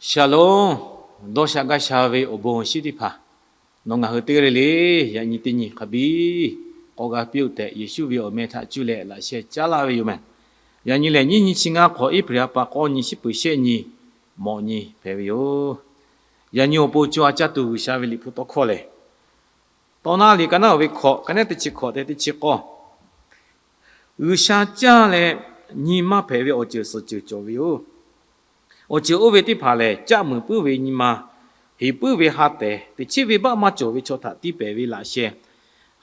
Shalom. Dawˇ sha gaˇ sha ve awˬ bon awˬ shinˉ teˇ hpaˍ, nawˬ ngaˬ hui teˇ g'aˇ le le, yaꞈ nyi teˇ nyi hk'a biˇ k'awꞈ g'a piˇ-oˆ tehꞈ, Yeˍsuˆ ve awˬ meh htaꞈ cuˇ leh laꞈ sheh caˉ laˇ ve yoˬ meh. Yaꞈ nyi lehˬ, nyiˇ nyi chi ngaˇ hk'awꞈ, April ha pa k'awˇ nyi, shiˉ peuˍ shehˆ nyi, mawꞈ nyi hpehꞈ ve yoˬ. Yaꞈ nyi awˬ pon co a caˇ tuˬ G'uiˬsha ve Liꞈ hpu tawˇ hkawˇ lehˬ, Tawˇ naˉ liꞈ ka naˉ ve hkawꞈ, ka naˉ teˇ chi hkawꞈ tehꞈ teˇ chi k'awˇ, G'uiˬsha caˇ leh nyi maˇ hpehꞈ ve awˬ ceuˬ suhˍ ceuˬ cawˬ ve yoˬ. Awˬ ceuˬ oˇ ve teˇ hpaˍ lehˬ, caˆ muiˬ puiˉ ve nyi ma, heˍ puiˉ ve ha tehˍ, teꞈ chiˉ ve baˆ maˇ cawˬ ve chaw htaꞈ tiˇ pehˍ ve laꞈ sheh,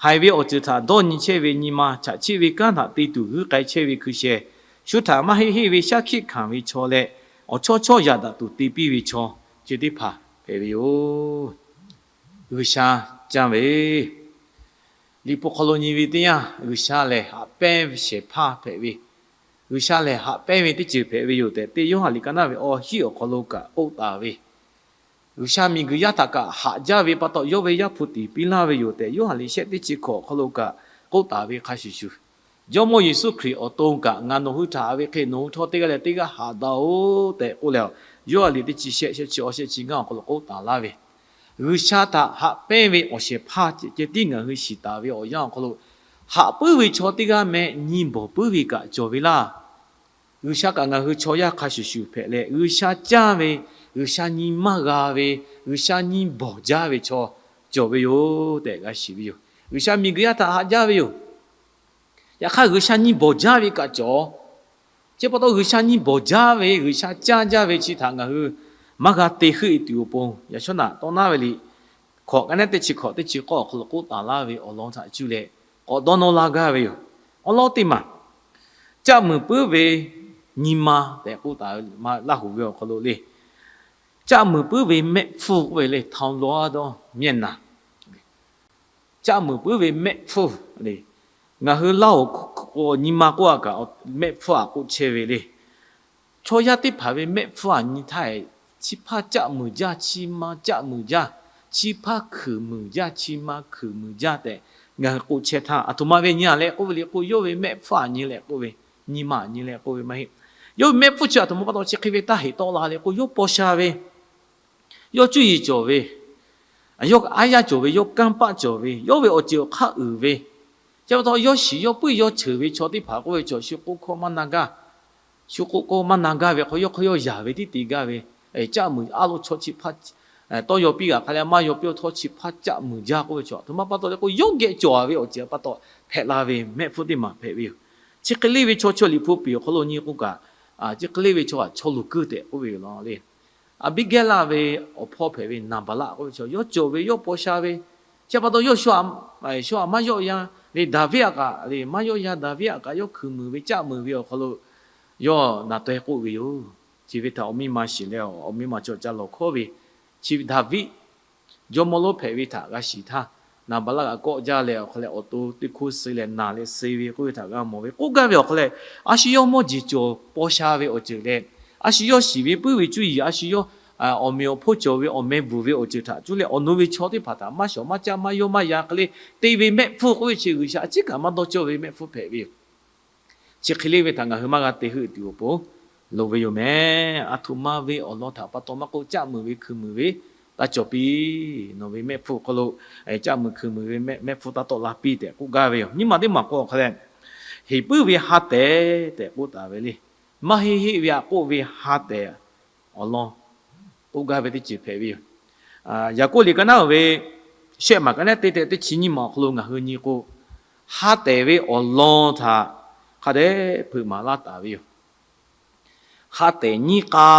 haiˬ ve awˬ ceuˬ htaꞈ dawˇ nyi chehˇ ve nyi ma, chaꞈ chiˆ ve kanˉ htaꞈ te tuˬ g'uiˇ k'ai chehˇ ve hkui sheh, shu htaꞈ maˇ heˆ heˆ ve shaˉ hkiˆ hkanˍ ve chaw leh, awˬ chawˇ chawˇ yaꞈ daꞈ tuˬ te piˇ ve chaw, chi teˇ hpaˍ hpehꞈ ve yoˬ. G'uiˬsha caˇ ve Liꞈ hpu hk'aw lo nyi ve teˇ yanˇ, G'uiˬsha lehˬ haꞈ pehnˇ shehˍ hpaˇ hpehꞈ ve, G'uiˬsha lehˬ haꞈ pehnˇ ve teˇ ceuˬ hpehꞈ ve yoˬ tehꞈ, teˇ Yoˇhanˬ liꞈ ka naˉ ve awˬ hiˉ awˬ hk'aw lo kaꞈ k'oˆ taˍ ve, G'uiˬsha miˬguiˬ yaˇ htaꞈ kaꞈ haꞈ jaˇ ve pa taw, yawˇ ve Yaˇ hpu tiˍ piˇ laˇ ve yoˬ tehꞈ, Yoˇhanˬ liꞈ shehˆ teˇ chi hkawꞈ awˬ hk'aw lo kaꞈ k'oˆ taˍ ve hk'a shuˍ shuˍ, Jawˇmawˇ Yeˍsuˆ Hkriꞈ awˬ to kaꞈ, ngaˬ nawˬ hui htaꞈ haꞈ ve hk'e nawˬ hui htawˇ teˇ g'aˇ leh teˇ g'aˇ haꞈ daꞈ-oꞈ tehꞈ k'oˆ leh, Yoˇhanˬ liꞈ teˇ chi shehˆ, shehˆ chi awˇ, shehˆ chi ngaˇ awˬ hk'aw lo k'oˆ taˍ laˇ ve, G'uiˬsha htaꞈ haꞈ pehnˇ ve awˬ shehˍ hpaˇ ceh tiˉ ngaˬ hui shiˍ taˍ ve awˬ yanˇ awˬ hk'aw lo, haꞈ puiˉ ve chaw teˇ g'aˇ meh nyi bawˬ puiˉ ve kaꞈ cawˬ ve laˇ. G'uiˬsha kaꞈ ngaˬ hui chaw yaˇ hk'a shuˍ shuˍ hpehꞈ leh, G'uiˬsha caˇ ve, G'uiˬsha nyi maˇ g'a ve, G'uiˬsha nyi bawˬ jaˇ ve chaw cawˬ ve yoˬ tehꞈ g'a shiˍ ve yoˬ. G'uiˬsha miˬguiˬ yaˇ htaꞈ haꞈ jaˇ ve yoˬ. Yaꞈ hk'aˇ, G'uiˬsha nyi bawˬ jaˇ ve kaꞈ cawˬ. Chi pa taw, G'uiˬsha nyi bawˬ jaˇ ve, G'uiˬsha caˇ jaˇ ve chi htaꞈ ngaˬ hui maˇ g'a te heuˆ e tuˬ awˬ pon, yaꞈ shawˉ naꞈ tawˇ naˉ ve liꞈ hkawꞈ ka naˉ teˇ chi hkawꞈ teˇ chi k'awˇ awˬ hk'aw lo k'oˆ taˍ laˇ ve awˬ lawn htaꞈ cuˇ leh k'awꞈ dawˇ nawˇ laˇ gaˇ ve yoˬ. Awˬ lawn teˇ maˬ, caˆ muiˬ puiˉ ve nyi ma tehꞈ k'oˆ taˍ ve Laˇhuˍ ve awˬ hk'aw lo le, caˆ muiˬ puiˉ ve mehˆ hpfuhˇ k'oˆ ve le, ထောင်လွှာသောမျက်နှာ, caˆ muiˬ puiˉ ve mehˆ hpfuhˇ le. Ngaˬ hui Laˇhuˍ nyi ma k'oˆ a kaꞈ, mehˆ hpfuhˇ aꞈ k'oˆ chehˇ ve le. Chaw yaˇ teˇ hpaˍ ve mehˆ hpfuhˇ aꞈ nyi htaˇ, chi hpaˇ caˆ muiˬ jaˇ, chi ma caˆ muiˬ jaˇ, chi hpaˇ hkuiˍ muiˬ jaˇ, chi ma hkuiˍ muiˬ jaˇ tehꞈ ngaˬ hui k'oˆ chehˇ htaˇ, aˬ htoꞈ ma ve nyi a leh k'oˆ ve le k'o, yawˇ ve mehˆ hpfuhˇ aꞈ nyi leh k'oˆ ve, nyi ma aꞈ nyi leh k'oˆ ve maˇ heˆ. Yawˇ ve mehˆ hpfuhˇ chi aˬ htoꞈ ma pa taw chi hk'e ve taˇ heˍ tawˆ la le k'o, yawˇ paw sha ve, yawˇ cuˇ yiˍ cawˬ ve, yawˇ aˉ yaˇ cawˬ ve, yawˇ kanˇ paˆ cawˬ ve, yawˇ ve awˬ ceuˬ awˬ hk'aˇ uiˍ ve, chi pa taw yawˇ shiˍ yawˇ puiˉ yawˇ ceuˬ ve chaw teˇ hpaˍ k'oˆ ve chaw shu k'oˆ hkawˇ maˇ na gaˇ. Shu k'oˆ hkawˇ maˇ na gaˇ ve hk'aw, yawˇ hk'aw yawˇ yaˍ ve tiˉ te gaˇ ve, caˆ muiˬ aˉ lo chaw chi hpaˇ tawˇ yaw piˇ g'a hk'a leh, maˇ yaw piˇ htawˇ chi hpaˇ caˆ muiˬ jaˇ k'oˆ ve chaw, aˬ htoꞈ ma pa taw le k'o, yawˇ geh cawˬ ve awˬ ceuˬ pa taw hpehꞈ la ve mehˆ hpfuhˇ teˇ maˬ hpehꞈ ve yoˬ. Chi hk'e le ve chaw, chaw Liꞈ hpu piˍ awˬ hk'aw lo nyi k'o kaꞈ, chi hk'e le ve chaw kaꞈ chaw luˬ kuiˇ tehꞈ k'oˆ ve yoˬ law le. Aˍbiˇgehˇlaˆ ve awˬ hpawˇ hpehꞈ ve Naˍbaˍlaˆ k'oˆ ve chaw, yawˇ cawˬ ve, yawˇ paw sha ve, chi pa taw yawˇ shu aꞈ maˇ yawˆ yan le, Daˍviˆ aꞈ kaꞈ le, maˇ yawˆ yan, Daˍviˆ aꞈ kaꞈ yawˇ hkui muiˬ ve, caˆ muiˬ ve awˬ hk'aw lo yawˇ na taweh k'oˆ ve yoˬ. Chi ve htaꞈ awˬ miˇ ma shiˍ leh, awˬ miˇ ma chaw ca lawˬ hkawˉ ve, chi Daˍviˆ jawˇmawˇ lonˉ hpehꞈ ve htaꞈ g'a shiˍ htaˇ, Naˍbaˍlaˆ kaꞈ kawˆ jaˇ leh awˬ hk'aw leh awˬ to teˇ hkoˇ suh leh naˬ leh suh ve k'oˆ ve htaꞈ g'a mawˬ ve, k'oˆ gaˇ ve awˬ hk'aw leh, a shu yawˇ mawˇ jeˬ cawˬ paw sha ve awˬ ceuˬ leh, a shu yawˇ shiˍ ve puiˉ ve cuˇ yiˍ, a shu yawˇ awˬ meꞈ awˬ hponˇ cawˬ ve awˬ meh bvuhˬ ve awˬ ceuˬ htaꞈ cuˇ leh awˬ nu ve chaw teˇ hpaˍ htaꞈ maˇ shawˍ maˇ caˆ maˇ yawˇ maˇ yan hk'e le te ve mehˆ hpfuhˇ k'oˆ ve chi G'uiˬsha a ciˉ kaꞈ maˇ dawˇ cawˇ ve mehˆ hpfuhˇ hpehꞈ ve yoˬ. Chi hk'e le ve htaꞈ ngaˬ hui maˇ g'a te heuˆ tuˬ awˬ pon loˍ ve yoˬ meh. Aˬ htoꞈ ma ve awˬ lawn htaꞈ pa taw maˇ k'oˆ, caˆ muiˬ ve hkui muiˬ ve taˇ cawˬ piˇ. Nawˬ ve mehˆ hpfuhˇ awˬ hk'aw lo caˆ muiˬ hkui muiˬ ve mehˆ hpfuhˇ taˇ tawˆ la piˇ tehꞈ k'oˆ gaˇ ve yoˬ. Nyiˇ maˬ teˇ maˬ k'o awˬ hk'aw leh, heˍ puiˉ ve ha tehˍ tehꞈ k'oˆ taˍ ve le. Maˇ heˆ heˆ ve aꞈ k'oˆ ve ha tehˍ awˬ lawn k'oˆ gaˇ ve teˇ ceuˬ hpehꞈ ve yoˬ. Yaˍkoˆ liꞈ ka naˉ ve shehˆ maˬ ka naˉ teˇ tehꞈ teˇ chi nyiˇ maˬ awˬ hk'aw lo ngaˬ hui nyi k'o, ha tehˍ ve awˬ lawn htaꞈ hk'a dehꞈ hpeuꞈ maˍ laˇ taˍ ve yoˬ. Ha tehˍ nyiˇ k'a,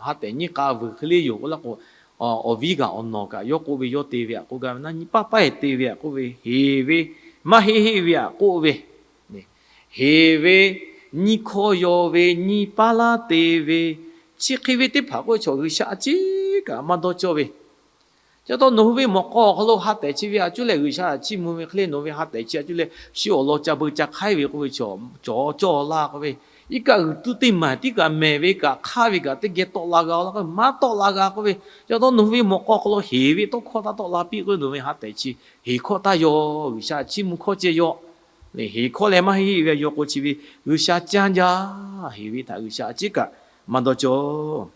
ha tehˍ nyiˇ k'a vuiˬ hk'e le yoˬ k'oˆ laˇ k'o, awˬ viˉ kaꞈ awˬ nawˬ kaꞈ yawˇ k'oˆ ve yawˇ te ve aꞈ k'oˆ gaˇ ve, na nyi paˆ paˆ eˬ te ve aꞈ k'oˆ ve, heˍ ve, maˇ heˆ heˆ ve aꞈ k'oˆ ve, heˍ ve, nyiˇ hkawˇ yaw ve, nyiˇ paˉ laˇ te ve, chi hk'e ve teˇ hpaˍ k'oˆ ve chaw G'uiˬsha a ciˉ kaꞈ maˇ dawˇ cawˇ ve. Chi pa taw nawˬ hui ve mawꞈ k'aw awˬ hk'aw lo ha tehˍ chi ve aꞈ cuˇ leh G'uiˬsha htaꞈ chiˇ mvuh ve hk'e le, nawˬ ve ha tehˍ chi aꞈ cuˇ leh shu awˬ lawn ca beu ca hk'aiˉ ve k'oˆ ve chaw, cawˬ cawˇ laˇ k'oˆ ve, iˉ kaˆ g'uiˬ tuˉ teˇ maˬ tiˉ kaꞈ mehˬ ve kaꞈ hk'aˇ ve kaꞈ teˇ geh tawˆ la g'a laˇ k'oˆ ve, maˇ tawˆ la g'a k'oˆ ve. Chi pa taw nawˬ hui ve mawꞈ k'aw awˬ hk'aw lo heˍ ve tawˇ hkawˇ taˇ tawˆ la piˇ k'oˆ ve, nawˬ ve ha tehˍ chi heˍ hkawˇ taˇ yaw, G'uiˬsha chiˇ mvuh hkawˇ ceh yaw. Heˍ hkawˇ leh maˇ heˆ heˆ ve yaw k'o chi ve G'uiˬsha caˇ jaˇ, heˍ ve htaꞈ G'uiˬsha a ciˉ kaꞈ maˇ dawˇ cawˇ.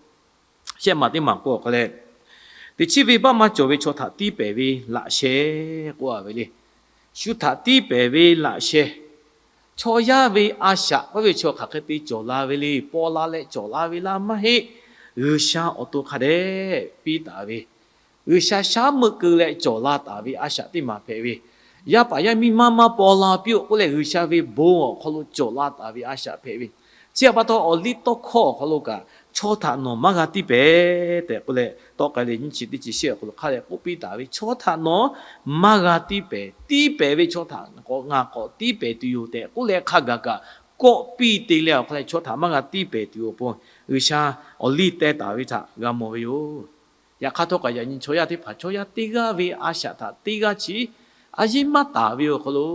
Chehˇ maˬ teˇ maˬ k'oˆ awˬ hk'aw leh, teˇ chiˉ ve baˆ maˇ cawˬ ve chaw htaꞈ tiˇ pehˍ ve laꞈ sheh k'oˆ a ve le. Shu htaꞈ tiˇ pehˍ ve laꞈ sheh, chaw yaˇ ve a shaꞈ k'oˆ ve chaw hk'aˬ hk'e te cawˬ la ve le. Paw la leh cawˬ la ve laˇ maˇ heˆ. G'uiˬsha awˬ to hk'a dehꞈ piˇ taˍ ve, G'uiˬsha shaˉ meuˆ keu leh cawˬ la taˍ ve a shaꞈ teˇ maˬ hpehꞈ ve, yaˇ paˍ yaˇ miˇ maˇ maˇ paw la piˇ-oˆ k'oˆ leh G'uiˬsha ve bon awˬ hk'aw lo cawˬ la taˍ ve a shaꞈ hpehꞈ ve, chi htaꞈ pa taw awˬ liˇ tawˇ hkawˇ awˬ hk'aw lo kaꞈ, chaw htaꞈ nawˬ maˇ g'a tiˇ pehˍ tehꞈ k'oˆ leh, tawˆ k'ai leh nyiˇ chi teˇ chi shehˆ awˬ hk'aw lo hk'a dehꞈ k'oˆ piˇ taˍ ve, chaw htaꞈ nawˬ maˇ g'a tiˇ pehˍ. Tiˇ pehˍ ve chaw htaꞈ k'awꞈ ngaˬ k'awꞈ tiˇ pehˍ tuˬ yoˬ tehꞈ k'oˆ leh hk'a gaˬ kaꞈ kawˆ piˇ te leh awˬ hk'aw leh chaw htaꞈ maˇ g'a tiˇ pehˍ tuˬ awˬ pon G'uiˬsha awˬ liˇ teh taˍ ve htaꞈ g'a mawˬ ve yoˬ. Yaꞈ hk'aˇ htawˇ kaꞈ yaꞈ nyi chaw yaˇ teˇ hpaˍ chaw yaˇ teˇ g'aˇ ve a shaꞈ htaꞈ teˇ g'aˇ chi a yiˉ maˇ taˍ ve awˬ hk'aw lo,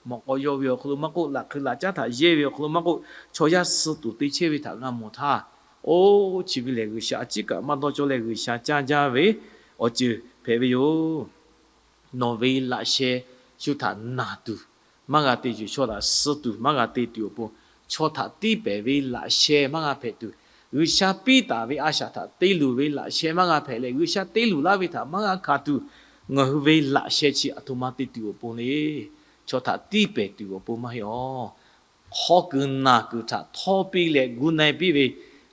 mawꞈ k'aw yaw ve awˬ hk'aw lo maˇ k'oˆ, laꞈ hkui laꞈ caˉ htaꞈ yehˇ ve awˬ hk'aw lo maˇ k'oˆ, chaw yaˇ suh tuˬ te chehˇ ve htaꞈ g'a mawˬ htaˇ, oˇ chi ve lehˬ G'uiˬsha a ciˉ kaꞈ maˇ dawˇ cawˇ leh G'uiˬsha caˇ jaˇ ve awˬ ceuˬ hpehꞈ ve yoˬ. Nawˬ ve laꞈ sheh shu htaꞈ naˬ tuˬ maˇ g'a te tuˬ, chaw htaꞈ suh tuˬ maˇ g'a te tuˬ awˬ pon, chaw htaꞈ tiˇ pehˍ ve laꞈ sheh maˇ g'a hpehꞈ tuˬ, G'uiˬsha piˇ taˍ ve a shaꞈ htaꞈ te luˬ ve laꞈ sheh maˇ g'a hpehꞈ leh, G'uiˬsha te luˬ laˇ ve htaꞈ maˇ g'a hkanˍ tuˬ, ngaˬ hui ve laꞈ sheh chi aˬ htoꞈ ma te tuˬ awˬ pon le. Chaw htaꞈ tiˇ pehˍ tuˬ awˬ pon maˇ heˆ awˬ. Hk'aw kuiˬ naˬ kuiˬ htaꞈ htawˇ piˇ leh gu na-e piˇ ve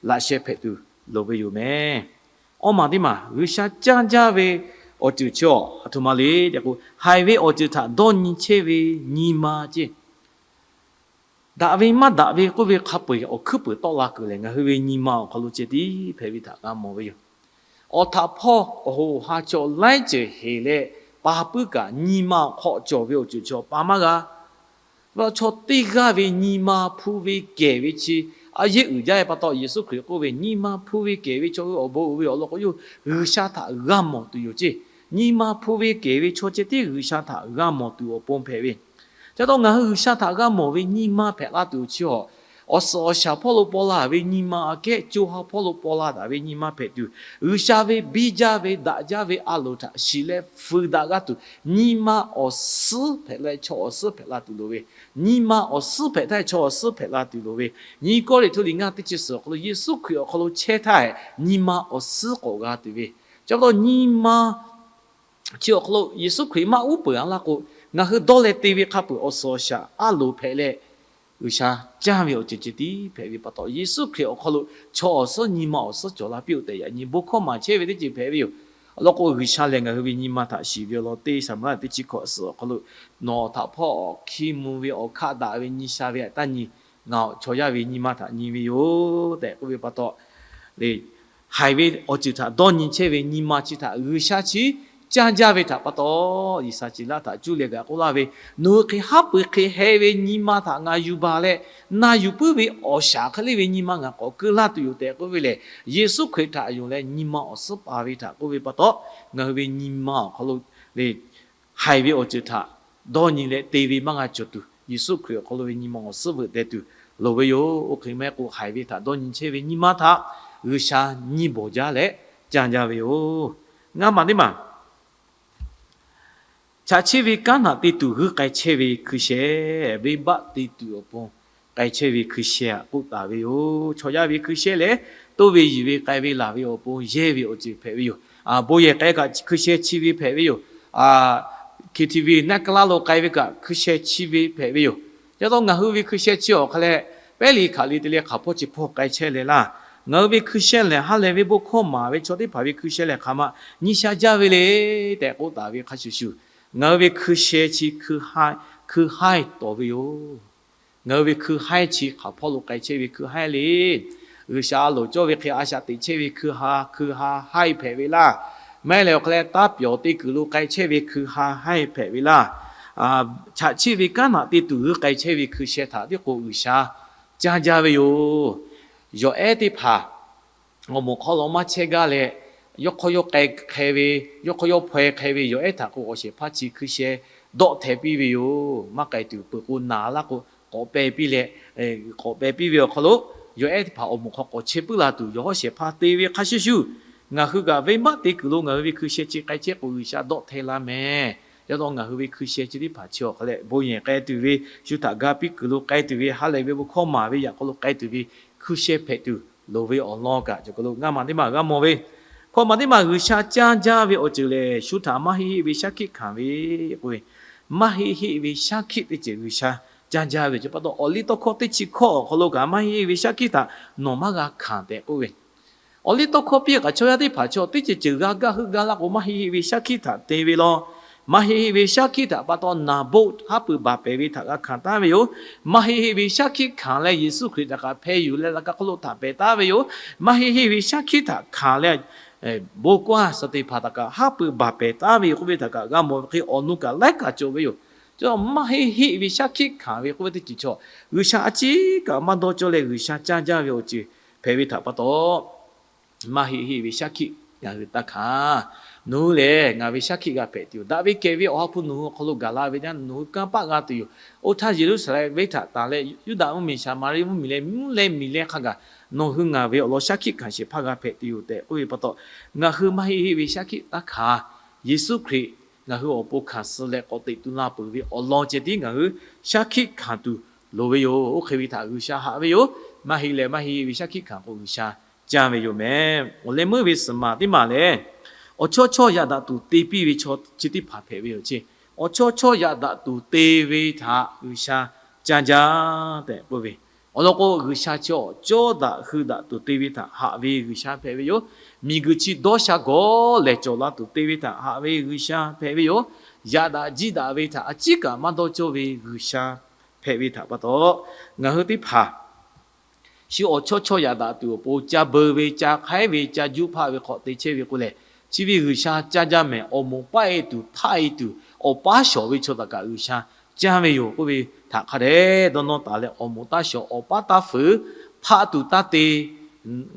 laꞈ sheh hpehꞈ tuˬ loˍ ve yoˬ mehˍ. Awˇ maˬ teˇ maˬ G'uiˬsha caˇ jaˇ ve awˬ ceuˬ chi aˬ htoꞈ ma le tehꞈ k'o, haiˬ ve awˬ ceuˬ htaꞈ dawˇ nyi chehˇ ve nyi ma ceˇ. Daꞈ ve maˇ daꞈ ve k'oˆ ve hk'a peu-eˬ awˬ hkuiˉ puiˍ tawˆ la kuiˬ lehˬ, ngaˬ hui ve nyi ma awˬ hk'aw lo ceh tiˉ hpehꞈ ve htaꞈ g'a mawˬ ve yoˬ. Awˬ htaꞈ hpawˇ awˬ hoꞈ awˬ ha chaw laiˉ ceuˬ heˍ leh pa puiˉ kaꞈ, nyi ma awˬ hk'aw cawˬ ve awˬ ceuˬ chi pa maˇ g'a. Chaw teˇ g'aˇ ve nyi ma hpu ve kehˬ ve chi, a yehˉ uiˍ jaˇ ve pa taw, Yeˍsuˆ Hkriꞈ k'oˆ ve, nyi ma hpu ve kehˬ ve chaw hui awˬ bon uiˍ ve awˬ lawn k'o, yawˇ hui G'uiˬsha htaꞈ g'a mawˬ tuˬ yoˬ ceˇ. Nyi ma hpu ve kehˬ ve chaw ceh tiˉ G'uiˬsha htaꞈ g'a mawˬ tuˬ awˬ pon hpehꞈ ve. Chi pa taw ngaˬ hui G'uiˬsha htaꞈ g'a mawˬ ve nyi ma hpehꞈ la tuˬ awˬ chi awˬ, awˬ suhˍ awˬ shaˍ hpawˇ lo paw la ve nyi ma aꞈ kehˉ, co ha hpawˇ lo paw la taˍ ve nyi ma hpehꞈ tuˬ, G'uiˬsha ve biˇ jaˇ ve daꞈ jaˇ ve a loˍ htaꞈ shiˍ leh fuiˍ daꞈ g'a tuˬ, nyi ma awˬ suhˉ hpehꞈ leh chaw awˬ suhˉ hpehꞈ la tuˬ loˍ ve, nyi ma awˬ suhˉ hpehꞈ htaˇ chaw awˬ suhˉ hpehꞈ la tuˬ loˍ ve, nyi Kawˇrenˍhtuˆ liꞈ ngaˇ teˇ chi suhˍ awˬ hk'aw lo Yeˍsuˆ Hkriꞈ awˬ hk'aw lo chehˇ htaˇ, nyi ma awˬ suhˉ k'awꞈ g'a tuˬ ve. Chi pa taw nyi ma chi awˬ hk'aw lo Yeˍsuˆ Hkriꞈ maˇ uˉ peunˍ a laˇ k'o, ngaˬ hui dawˇ leh te ve hk'a peuˬ awˬ suhˍ awˬ shaˍ a loˍ hpehꞈ leh, G'uiˬsha caˇ ve awˬ ceuˬ ceh tiˉ hpehꞈ ve pa taw, Yeˍsuˆ Hkriꞈ awˬ hk'aw lo chaw awˬ suhˉ nyi ma awˬ suhˉ cawˬ la piˇ-oˆ tehꞈ yaꞈ nyi bon hkawˇ maˍ chehˇ ve teˇ ceuˬ hpehꞈ ve yoˬ. Awˬ lawn k'o, G'uiˬsha lehˬ ngaˬ hui ve nyi ma htaꞈ shiˍ ve awˬ lawn teˇ Saˍmo laˇ teˇ chi hkawꞈ suhˍ awˬ hk'aw lo, nawˬ htaꞈ hpawˇ awˬ hkiˇ mvuh ve awˬ hkaˆ daꞈ ve nyi sha ve htaꞈ taˇ nyi, ngaˬ chaw yaˇ ve nyi ma htaꞈ nyi ve yoˬ tehꞈ k'oˆ ve pa taw, haiˬ ve awˬ ceuˬ htaꞈ dawˇ nyi chehˇ ve nyi ma chi htaꞈ G'uiˬsha chi caˇ jaˇ ve htaꞈ pa taw, Yeˍsaˍceˍlaˆ htaꞈ cuˇ leh kaꞈ k'oˆ laˇ ve, nawˬ hui hk'e haˉ pui hk'e heh ve nyi ma htaꞈ ngaˬ yuˬ baˬ leh, na yuˬ puiˉ ve awˬ shaˍ hk'e le ve nyi ma ngaˬ k'awꞈ keu laˇ tuˬ yoˬ tehꞈ k'oˆ ve lehˬ, Yeˍsuˆ Hkriꞈ htaꞈ yonˍ leh nyi ma awˬ suhˉ paˍ ve htaꞈ k'oˆ ve pa taw, ngaˬ hui ve nyi ma awˬ hk'aw lo le haiˬ ve awˬ ceuˬ htaꞈ dawˇ nyi leh te ve maˇ g'a cawˬ tuˬ, Yeˍsuˆ Hkriꞈ awˬ hk'aw lo ve nyi ma awˬ suhˉ veuꞈ deh tuˬ loˍ ve yoˬ. Oˇ hk'e maˇ heˆ k'o, haiˬ ve htaꞈ dawˇ nyi chehˇ ve nyi ma htaꞈ G'uiˬsha nyi bawˬ jaˇ leh caˇ jaˇ ve yoˬ. Ngaˇ maˬ teˇ maˬ, chaꞈ chiˆ ve kanˉ htaꞈ te tuˬ g'uiˇ k'ai chehˇ ve hkui sheh, venˇbaˆ te tuˬ awˬ pon k'ai chehˇ ve hkui sheh htaꞈ k'oˆ taˍ ve yoˬ. Chaw yaˇ ve hkui sheh lehˬ, toˇ ve yuˬ ve k'ai ve laˬ ve awˬ pon yehˇ ve awˬ ceuˬ hpehꞈ ve yoˬ. Bon yehˬ k'ai kaꞈ hkui sheh chi ve hpehꞈ ve yoˬ. K T V naˆ k'aˉ laˇ lo k'ai ve kaꞈ hkui sheh chi ve hpehꞈ ve yoˬ. Yaꞈ taw ngaˬ hui ve hkui sheh chi awˬ hk'a leh, pehˉ liꞈ hkaꞈ liꞈ te leh hk'aˬ hpawˇ chi hpawˇ k'ai chehˇ leh laˇ. Ngaˬ hui ve hkui sheh lehˬ, ha lehˬ ve bon hkawˇ maˍ ve chaw teˇ hpaˍ ve hkui sheh lehˬ hk'aˬ ma nyi sha jaˇ ve le tehꞈ k'oˆ taˍ ve hk'a shuˍ shuˍ, ngaˬ hui ve hkui sheh chi hkui haiˇ tawˍ ve yoˬ. Ngaˬ hui ve hkui haiˇ chi hk'aˬ hpawˇ lo k'ai chehˇ ve hkui haiˇ le. G'uiˬsha a loˍ cawˇ ve hk'e a shaꞈ teꞈ chehˇ ve hkui ha, hkui ha haiˇ hpehꞈ ve laˇ. Maˇ heˆ lehˬ awˬ hk'a leh taˇ pyawˬ te kuiˬ lo k'ai chehˇ ve hkui ha haiˇ hpehꞈ ve laˇ. Chaꞈ chiˆ ve kanˉ htaꞈ te tuˬ g'uiˇ k'ai chehˇ ve hkui sheh htaꞈ tiˉ k'o G'uiˬsha caˇ jaˇ ve yoˬ. Yawˬ ehˉ teˇ hpaˍ awˬ moˍ hk'aw lo maˇ chehˇ gaˇ leh, yawˇ hk'aw yawˇ k'ai hk'e ve, yawˇ hk'aw yawˇ hpaw-e hk'e ve yawˬ ehˉ htaꞈ k'o, awˬ shehˍ hpaˇ chi hkui sheh dawˆ hteh piˇ ve yoˬ. Maˇ k'ai tuˬ peuˬ k'o naˬ laˇ k'o, k'awꞈ peh piˇ leh, k'awꞈ peh piˇ ve awˬ hk'aw lo, yawˬ ehˉ teˇ hpaˍ awˬ moˍ hk'aw k'awꞈ chehˇ puiˉ la tuˬ yawˬ hawˉ shehˍ hpaˇ te ve hk'a shuˍ shuˍ, ngaˬ hui kaꞈ venˇbaˆ te kuiˬ lo ngaˬ hui ve hkui sheh chi k'ai chehˇ k'o, G'uiˬsha dawˆ hteh laˇ mehˍ. Yaꞈ taw ngaˬ hui ve hkui sheh chi teˇ hpaˍ chi awˬ hk'a leh bon yehˬ k'ai tuˬ ve, shu htaꞈ ga piˇ kuiˬ lo k'ai tuˬ ve, ha lehˬ ve bon hkawˇ maˍ ve yaꞈ hk'aw lo k'ai tuˬ ve hkui sheh hpehꞈ tuˬ loˍ ve awˬ lawn kaꞈ cawˬ k'o lo ngaˇ maˬ teˇ maˬ g'a mawˬ ve. Hkawˇ maˬ teˇ maˬ G'uiˬsha caˇ jaˇ ve awˬ ceuˬ lehˬ, shu htaꞈ maˇ heˆ heˆ ve shaˉ hkiˆ hkanˍ ve k'oˆ ve, maˇ heˆ heˆ ve shaˉ hkiˆ teˇ ceuˬ G'uiˬsha caˇ jaˇ ve ceh pa taw, awˬliˇtawˇhkawˇ teˇ chi hkawˇ awˬ hk'aw lo kaꞈ maˇ heˆ heˆ ve shaˉ hkiˆ htaꞈ nawˬ maˇ g'a hkanˍ tehꞈ k'oˆ ve, awˬliˇtawˇhkawˇ piˇ kaꞈ chaw yaˇ teˇ hpaˍ chaw teˇ ceuˬ ceuˬ g'a gaˇ heuˆ gaˇ laˇ k'o, maˇ heˆ heˆ ve shaˉ hkiˆ htaꞈ te ve law. Maˇ heˆ heˆ ve shaˉ hkiˆ htaꞈ pa taw naˍ boˆ haˉ pui baˬ pehˍ ve htaꞈ g'a hkanˍ taˉ ve yoˬ. Maˇ heˆ heˆ ve shaˉ hkiˆ hkanˍ leh Yeˍsuˆ Hkriꞈ htaꞈ kaꞈ hpeh yuˬ leh laꞈ ka hk'oˆ lo htaꞈ pehˍ taˉ ve yoˬ. Maˇ heˆ heˆ ve shaˉ hkiˆ htaꞈ hkanˍ leh bon kawˇ Saˍteˍhpanˍ htaꞈ kaꞈ haˉ pui baˬ pehˍ taˉ ve k'oˆ ve htaꞈ kaꞈ g'a mawˬ ve hk'e, awˬ nu kaꞈ laiˉ kaꞈ cawˬ ve yoˬ. Maˇ heˆ heˆ ve shaˉ hkiˆ hkanˍ ve k'oˆ ve teˇ ceuˬ chaw, G'uiˬsha a ciˉ kaꞈ maˇ dawˇ cawˇ leh G'uiˬsha caˇ jaˇ ve awˬ ceuˬ hpehꞈ ve htaꞈ pa taw, maˇ heˆ heˆ ve shaˉ hkiˆ ngaˬ hui taˇ hkanˍ. Nawˬ hui lehˬ ngaˬ ve shaˉ hkiˆ g'a hpehꞈ tuˬ yoˬ. Daꞈ ve kehˬ ve Awˬ ha hpu nawˬ hui awˬ hk'aw lo gaˬ la ve jaˇ, nawˬ hui kanˇ paˆ g'a tuˬ yoˬ. Oˇ htaˇ Yeˍruˆsaˍlehnˍ venˇ htaꞈ tanˬ leh Yuˇdaꞈ mvuhˇmiˬ, Saˍmaˍriˆ mvuhˇmiˬ leh mvuhˇ leh miˬ leh hk'a gaˬ nawˬ hui ngaˬ ve awˬ lawn shaˉ hkiˆ hkanˍ shehˍ hpaˇ g'a hpehꞈ tuˬ yoˬ tehꞈ k'oˆ ve pa taw, ngaˬ hui maˇ heˆ heˆ ve shaˉ hkiˆ taˇ hkanˍ. Yeˍsuˆ Hkriꞈ ngaˬ hui awˬ pon hkanˍ suh leh k'awꞈ teꞈ tu la peuˬ ve awˬ lawn ceh tiˉ ngaˬ hui shaˉ hkiˆ hkanˍ tuˬ loˍ ve yoˬ. Oˇ hk'e ve htaꞈ G'uiˬsha haꞈ ve yoˬ. Maˇ heˆ leh maˇ heˆ ve shaˉ hkiˆ hkanˍ k'o G'uiˬsha caˇ ve yoˬ mehˍ. Awˬ leh meuˇ ve suhˍ maˬ teˇ maˬ lehˬ, awˬ chawˇ chawˇ yaꞈ daꞈ tuˬ te piˇ ve chaw chi teˇ hpaˍ hpehꞈ ve yoˬ ce. Awˬ chawˇ chawˇ yaꞈ daꞈ tuˬ te ve htaꞈ G'uiˬsha caˇ jaˇ tehꞈ k'oˆ ve, awˬ lawn k'o G'uiˬsha chi awˬ cawˇ daꞈ hui daꞈ tuˬ te ve htaꞈ haꞈ ve G'uiˬsha hpehꞈ ve yoˬ. Miˬguiˬ chi dawˇ sha gawˬ lehˬ cawˬ la tuˬ te ve htaꞈ haꞈ ve G'uiˬsha hpehꞈ ve yoˬ. Yaꞈ daꞈ jiˇ daꞈ ve htaꞈ a ciˉ kaꞈ maˇ dawˇ cawˇ ve G'uiˬsha hpehꞈ ve htaꞈ pa taw, ngaˬ hui teˇ hpaˍ shu awˬ chawˇ chawˇ yaꞈ daꞈ tuˬ awˬ pon ca beu ve, ca hk'aiˉ ve, ca juˇ hpaˆ ve hk'awꞈ te chehˇ ve k'o lehˬ, chi ve G'uiˬsha caˇ jaˇ mehˍ. Awˬ moˍ paˆ e tuˬ hpaˆ e tuˬ awˬ paˉ shawˍ ve chaw htaꞈ kaꞈ G'uiˬsha caˇ ve yoˬ k'oˆ ve htaꞈ hk'a dehꞈ dawˇ nawˇ taˍ leh, awˬ moˍ taˇ shawˍ, awˬ paˉ taˇ fuiˍ, hpaˆ tuˬ taˇ te,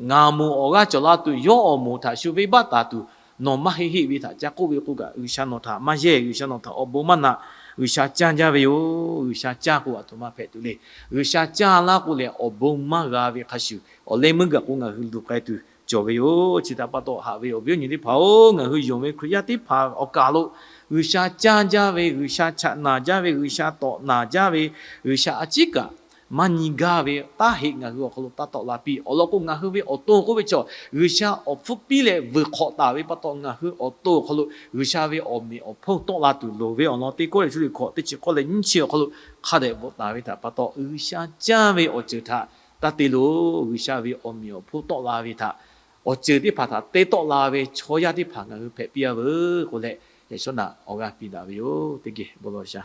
ngaˬ moˍ awˬ g'aˇ cawˬ la tuˬ yawˇ awˬ moˍ htaꞈ shu venˇbaˆ taˍ tuˬ, nawˬ maˇ heˆ heˆ ve htaꞈ ca k'oˆ ve k'o kaꞈ, G'uiˬsha nawˬ htaꞈ maˇ yehˇ, G'uiˬsha nawˬ htaꞈ awˬ bon maˇ naꞈ. G'uiˬsha caˇ jaˇ ve yoˬ. G'uiˬsha caˇ k'o aˬ htoꞈ ma hpehꞈ tuˬ le. G'uiˬsha caˇ laˇ k'o lehˬ awˬ bon maˇ g'a ve hk'a shuˍ, awˬ leh meuˇ gaˬ k'o ngaˬ hui luˬ k'ai tuˬ cawˬ ve yoˬ. Chi htaꞈ pa taw haꞈ ve awˬ viˉ awˬ nyi teˇ hpaˍ-oˬ, ngaˬ hui yonˍ ve Hkriꞈ yaˇ teˇ hpaˍ awˬ kaˬ lo G'uiˬsha caˇ jaˇ ve, G'uiˬsha chaꞈ naˬ jaˇ ve, G'uiˬsha tawꞈ naˬ jaˇ ve, G'uiˬsha a ciˉ kaꞈ maˇ nyi gaˇ ve taˇ heˆ ngaˬ hui awˬ hk'aw lo taˇ tawˆ la piˇ. Awˬ lawn k'o ngaˬ hui ve awˬ to k'oˆ ve chaw, G'uiˬsha awˬ hpfuhˇ piˇ leh vuiˬ hk'awꞈ taˍ ve pa taw, ngaˬ hui awˬ to awˬ hk'aw lo G'uiˬsha ve awˬ meꞈ awˬ hponˇ tawˆ la tuˬ loˍ ve awˬ lawn teˇ kawˆ leh cuˇ liꞈ hkawꞈ teˇ chi k'awˇ leh nyiˇ chi awˬ hk'aw lo hk'a dehꞈ bvuhꞈ taˍ ve htaꞈ pa taw, G'uiˬsha caˇ ve awˬ ceuˬ htaꞈ taˇ te loˬ. G'uiˬsha ve awˬ meꞈ awˬ hponˇ tawˆ la ve htaꞈ, awˬ ceuˬ teˇ hpaˍ htaꞈ te tawˆ la ve chaw yaˇ teˇ hpaˍ ngaˬ hui hpehꞈ piˇ a veuˬ k'oˆ leh, yaꞈ shawˉ naꞈ awˬ g'aˇ piˇ daꞈ ve yoˬ. Teˇ geh bon lawˬ sha.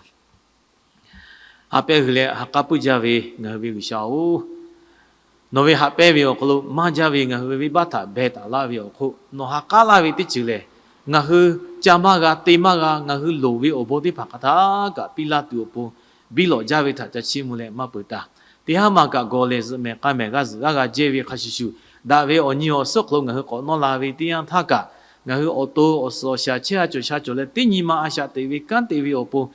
Ha pehˇ hui leh ha k'aˉ puiˉ jaˇ ve ngaˬ hui ve G'uiˬsha-oˬ, nawˬ ve haꞈ pehnˇ ve awˬ hk'aw lo maˇ jaˇ ve ngaˬ hui ve venˇbaˆ htaꞈ beh taˍ laˇ ve awˬ hk'oˆ, nawˬ ha k'aˉ laˇ ve teˇ ceuˬ lehˬ, ngaˬ hui ca maˇ g'a te maˇ g'a, ngaˬ hui loˍ ve awˬ bon teˇ hpaˍ hk'aˬ htaˇ kaꞈ piˇ laˇ tuˬ awˬ pon biˇ lawꞈ jaˇ ve htaꞈ ca chiˇ mvuh leh maˇ peuˬ taˍ. Teˇ haˉ maˬ kaꞈ gawˬ lehˬ zuhꞈ mehˍ k'a mehˍ g'aˇ zuhꞈ g'aˇ g'a jehˇ ve hk'a shuˍ shuˍ, daꞈ ve awˬ nyi awˬ suhˉ hk'aw lo ngaˬ hui k'awꞈ nawˇ la ve teˇ yanˇ htaˇ kaꞈ, ngaˬ hui awˬ to awˬ suhˍ awˬ shaˍ chehˇ a cawˬ sha cawˬ leh teˇ nyi ma a shaꞈ teꞈ ve kanˉ te ve awˬ pon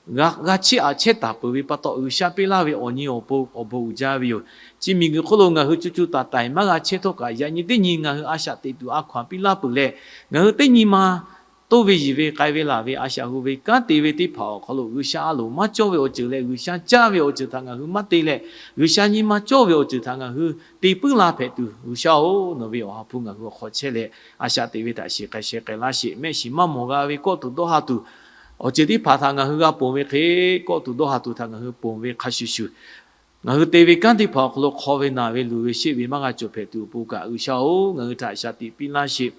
g'a chehˇ aꞈ chehˇ taˍ peuˬ ve pa taw, G'uiˬsha piˇ laˇ ve awˬ nyi awˬ pon awˬ bon uiˍ jaˇ ve yoˬ. Chi miˬguiˬ hk'oˆ lo ngaˬ hui co co taiˍ taiˍ maˇ g'a chehˇ htawˇ kaꞈ, yaꞈ nyi teˇ nyi ngaˬ hui a shaꞈ teꞈ tuˬ a hkaw anˬ piˇ laˇ peuˬ leh, ngaˬ hui teˇ nyi ma toˇ ve yiˬ ve k'ai ve laˬ ve a shaꞈ hu ve kanˉ te ve teˇ hpaˍ awˬ hk'aw lo G'uiˬsha a loˍ maˇ cawˇ ve awˬ ceuˬ leh G'uiˬsha caˇ ve awˬ ceuˬ htaꞈ ngaˬ hui maˇ te leh, G'uiˬsha nyi ma cawˇ ve awˬ ceuˬ htaꞈ ngaˬ hui te puiˉ la hpehꞈ tuˬ, G'uiˬsha-oˬ, nawˬ ve awˬ ha hpu ngaˬ hui awˬ hk'aw chehˇ leh, a shaꞈ teꞈ ve htaꞈ shiˍ k'ai sheh k'ai laˇ sheˍ. Mehˆ shiˍ maˇ mawˬ g'a ve kawˆ tuˬ dawˇ ha tuˬ, awˬ ceuˬ teˇ hpaˍ htaꞈ ngaˬ hui g'a ponˬ ve hk'e, kawˆ tuˬ dawˇ ha tuˬ htaꞈ ngaˬ hui ponˬ ve hk'a shuˍ shuˍ, ngaˬ hui te ve kanˉ teˇ hpaˍ awˬ hk'aw lo hk'aw ve naˬ ve luˬ ve sheˆ ve maˇ g'a cawˬ hpehꞈ tuˬ awˬ pon kaꞈ, G'uiˬsha-oˬ, ngaˬ hui htaꞈ shaꞈ teꞈ piˇ laˇ sheˍ.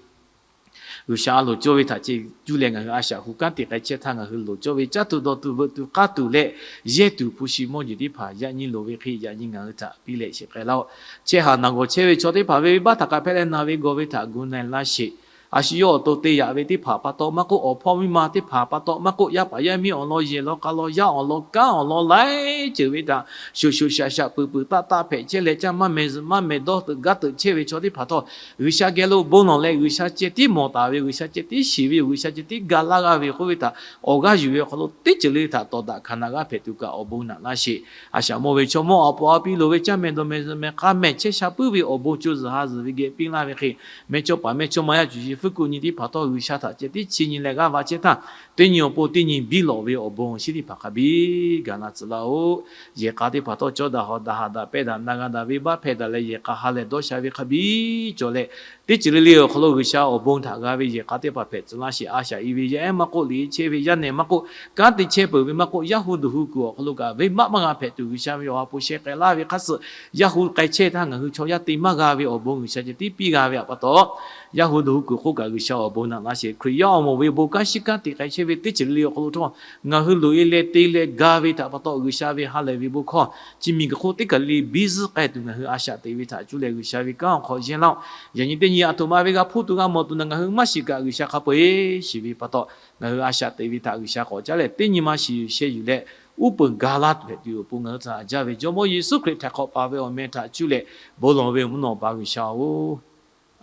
G'uiˬsha a loˍ cawˇ ve htaꞈ ceh cuˇ leh ngaˬ hui a shaꞈ hu kanˉ te k'ai chehˇ htaˇ, ngaˬ hui loˍ cawˇ ve caˇ tuˬ dawˬ tuˬ veuꞈ tuˬ k'aˇ tuˬ leh yehˇ tuˬ hpu shi mawˇ jeˬ teˇ hpaˍ yaꞈ nyi loˍ ve hk'e yaꞈ nyi ngaˬ hui htaꞈ piˇ leh sheˍ k'ai laˇ-oˆ. Chehˇ haˍ naˬ gawˬ chehˇ ve chaw teˇ hpaˍ ve venˇbaˆ htaꞈ k'a hpehˇ leh naˬ ve gawˬ ve htaꞈ gu na-e laˇ sheˍ. A shu yawˇ awˬ to te yaꞈ ve teˇ hpaˍ pa taw maˇ k'oˆ, awˬ hpawˇ miˇ ma teˇ hpaˍ pa taw maˇ k'oˆ, yaˇ paˍ yaˇ miˇ awˬ lawn yehˬ lawn k'a lawn yaˇ awˬ lawn kanˉ awˬ lawn laiˉ ceuˬ ve htaꞈ shoꞈ shoꞈ shaꞈ shaꞈ peuˬ peuˬ taˆ taˆ hpehꞈ chehˇ leh, caˇ maˇ meh zuhꞈ maˇ meh dawˇ teuꞈ gaˇ teuꞈ chehˇ ve chaw teˇ hpaˍ htawˇ, G'uiˬsha geh lo bon lawˬ leh G'uiˬsha ceh tiˉ mawˬ taˍ ve, G'uiˬsha ceh tiˉ shiˍ ve yoˬ, G'uiˬsha ceh tiˉ ga laˇ g'a ve k'oˆ ve htaꞈ awˬ g'aˇ yuˬ ve awˬ hk'aw lo teˇ ceuˬ le htaꞈ tawˍ daꞈ hkanˍ naꞈ g'aˇ hpehꞈ tuˬ kaꞈ awˬ bon naꞈ laˇ sheˍ. A shaꞈ mawˇ ve chaw mawˇ a pon a piˇ loˍ ve caˇ meh dawˬ meh zuhꞈ meh k'a meh chehˇ sha puiˉ ve awˬ bon co zuhˬ ha zuhˬ ve geh piˇ laˇ ve hk'e, meh chaw paˍ meh chaw ma yaˇ cuˬ shiˍ hpuiˇ kuˆ nyi teˇ hpaˍ htawˇ G'uiˬsha htaꞈ ceh tiˉ chi nyi leh g'aˇ va chehˇ htaˇ, teˇ nyi awˬ pon teˇ nyi biˇ lawꞈ ve awˬ bon chi teˇ hpaˍ hk'a biˇ gaˬ la tcuh laˇ-oˆ. Yehˬ k'a teˇ hpaˍ htawˇ cawˇ daꞈ hawˍ daꞈ haꞈ daꞈ pehˇ daꞈ na g'a daꞈ venˇbaˆ hpehˇ daꞈ leh yehˬ k'a ha lehˬ dawˇ sha ve hk'a biˇ cawˬ leh, teˇ ceuˬ le le awˬ hk'aw lo G'uiˬsha awˬ bon htaꞈ g'a ve yehˬ k'a teˇ hpaˍ hpehꞈ tcuh laˇ sheˍ. A shaꞈ i ve yaˇ ehˉ maˇ k'oˆ, liꞈ chehˇ ve yaˇ nehˬ maˇ k'oˆ, kanˉ te chehˇ peuˬ ve maˇ k'oˆ, yaˇ hu duˬ hu kuiˬ awˬ hk'aw lo kaꞈ venˇbaˆ maˇ g'a hpehꞈ tuˬ G'uiˬsha ve awˬ ha hpu sheh k'ai laˇ ve hk'a suh, yaˇ hu k'ai chehˇ htaˇ ngaˬ hui chaw yaˇ te maˇ g'a ve awˬ bon G'uiˬsha ceh tiˉ piˇ g'a ve pa taw, yaˇ hu duˬ hu kuiˬ hk'oˆ kaꞈ G'uiˬsha awˬ bon naꞈ laˇ sheˍ. Hkriꞈ yaˇ awˬ moˍ ve bon kanˉ shiˉ kanˉ te k'ai chehˇ ve teˇ ceuˬ le le awˬ hk'aw lo htawˇ, ngaˬ hui loꞈ e leh te leh ga ve htaꞈ pa taw G'uiˬsha ve ha lehˬ ve bon hkawˇ chi miˬguiˬ hk'oˆ teˇ kaˬ le biˇ zuhˆ k'ai tuˬ ngaˬ hui a shaꞈ teꞈ ve htaꞈ cuˇ leh G'uiˬsha ve kanˉ awˬ hk'aw yehˇ laˇ-oˆ. Yaꞈ nyi teˇ nyi aˬ htoꞈ ma ve g'a hpuˇ tuˬ g'a mawˬ tuˬ na ngaˬ hui maˇ shiˍ kaꞈ G'uiˬsha hk'a peu-eˬ shiˍ ve pa taw, ngaˬ hui a shaꞈ teꞈ ve htaꞈ G'uiˬsha k'awꞈ caˉ leh teˇ nyi ma shiˍ yuˬ sheh yuˬ leh uˉ peunˍ ga laˇ tuˬ hpehꞈ tuˬ awˬ pon ngaˬ hui htaꞈ jaˇ ve Jawˇmawˇ Yeˍsuˆ Hkriꞈ htaꞈ hk'awꞈ paˍ ve awˬ meh htaꞈ cuˇ leh bon lawˬ ve mvuhˇ naw Baˬ G'uiˬsha-oˬ,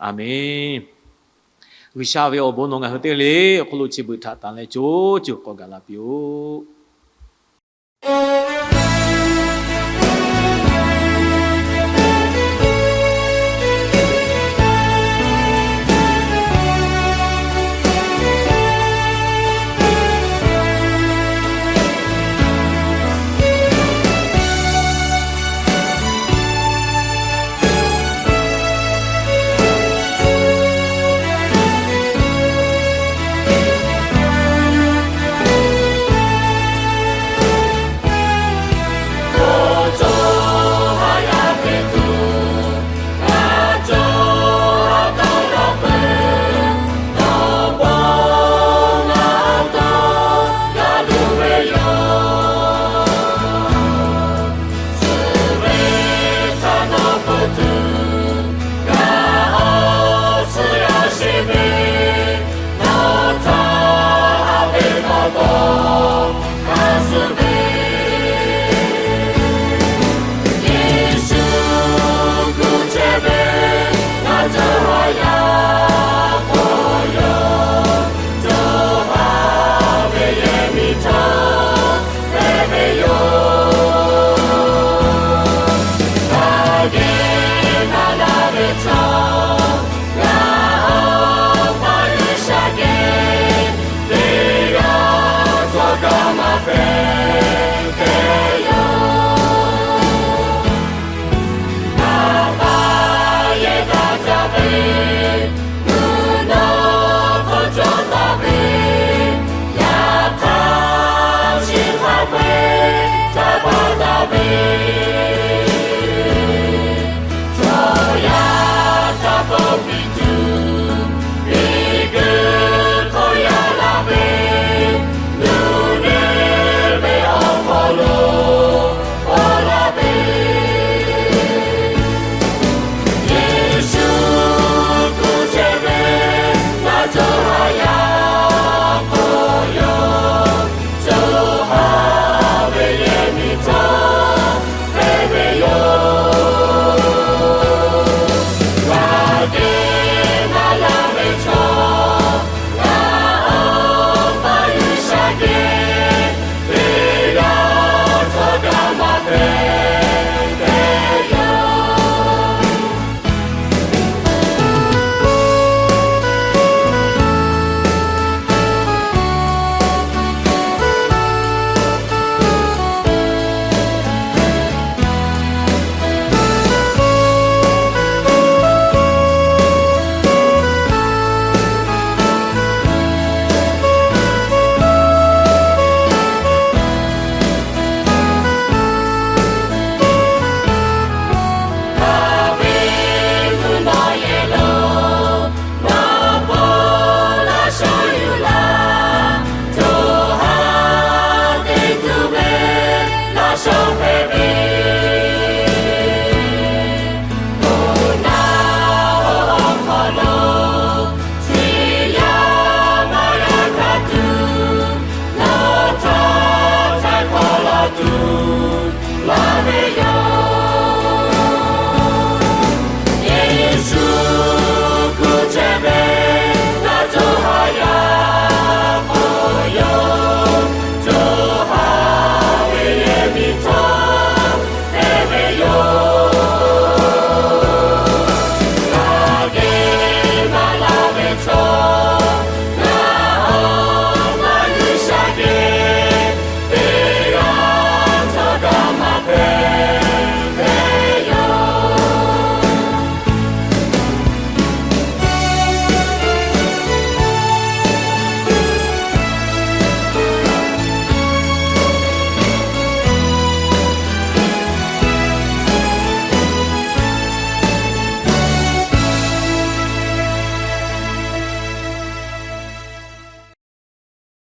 Aˍmenˍ. G'uiˬsha ve awˬ bon nawˬ ngaˬ hui teˇ g'aˇ le awˬ hk'aw lo chi beuꞈ htaꞈ tanˬ leh co co k'awꞈ gaˬ la piˇ-oˆ.